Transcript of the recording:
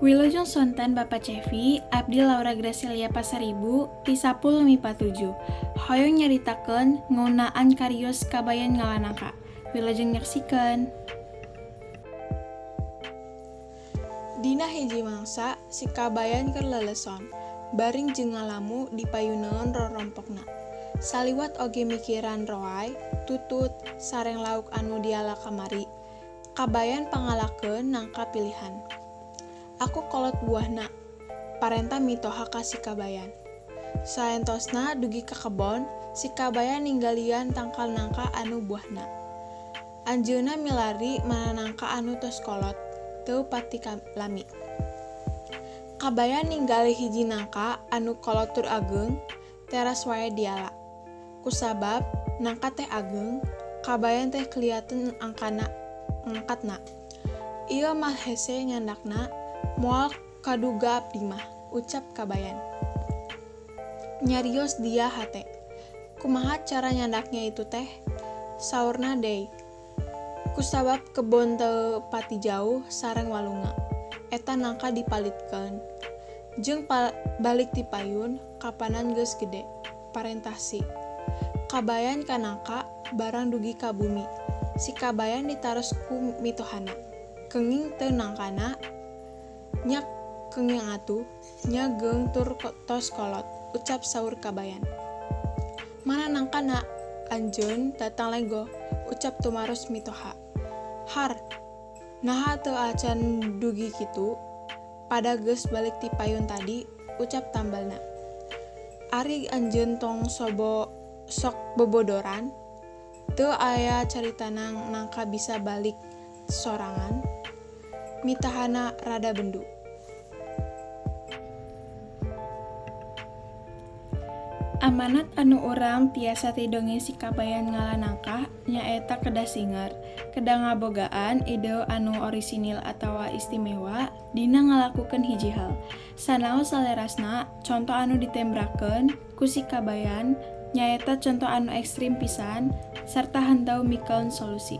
Wilujeng sonten, Bapak Cevi, abdi Laura Gracilia Pasaribu ti 10 MIPA 7. Hoyong nyaritakeun ngeunaan cariyos Kabayan ngala nangka. Wilujeng nyaksikeun. Dina hiji mangsa, si Kabayan keur leleson, baring jeung ngalamu di payuneun rorompokna. Saliwat oge mikiran roay, tutut, sareng lauk anu diala kamari. Kabayan pangalakeun nangka pilihan. "Aku kolot buahna," parentah mitoha ka si Kabayan. Saentosna dugi ka kebon, si Kabayan ninggalian tangkal nangka anu buahna. Anjeunna milari mana nangka anu tos kolot, teu pati lami. Kabayan ninggali hiji nangka anu kolot tur ageung, teras wae diala. Kusabab nangka teh ageung, Kabayan teh keliateun angkatna. "Ieu mah hese nyandakna, moal kaduga abdi mah," ucap Kabayan. Nyarios dia hate. "Kumaha cara nyandakna itu teh?" Saurna deui. Kusabab kebon teu pati jauh sareng walunga, eta nangka dipalitkeun. "Jeung balik ti payun, kapanan geus gede," parentah si Kabayan ka nangka, barang dugi ka bumi. Si Kabayan ditaros ku mitohana, "Kenging teu nangkana?" "Nya kenging atuh, nya geung tur tos kolot," ucap saur Kabayan. "Mana nangkana? Anjeun datang lego," ucap tumaros mitoha. "Har, naha teu acan dugi kitu, pada geus balik ti payun tadi," ucap tambalna. "Ari anjeun tong sok bobodoran, teu aya caritana nangka bisa balik sorangan," mitahana rada bendu. Amanat anu urang tiasa ti dongeng si Kabayan ngala nangka nyaeta kedah singer, kedah ngabogaan ide anu orisinil atawa istimewa dina ngalakukeun hiji hal. Sanaos saleresna, conto anu ditembrakeun ku si Kabayan nyaeta conto anu ekstrim pisan sarta henteu mikaeun solusi.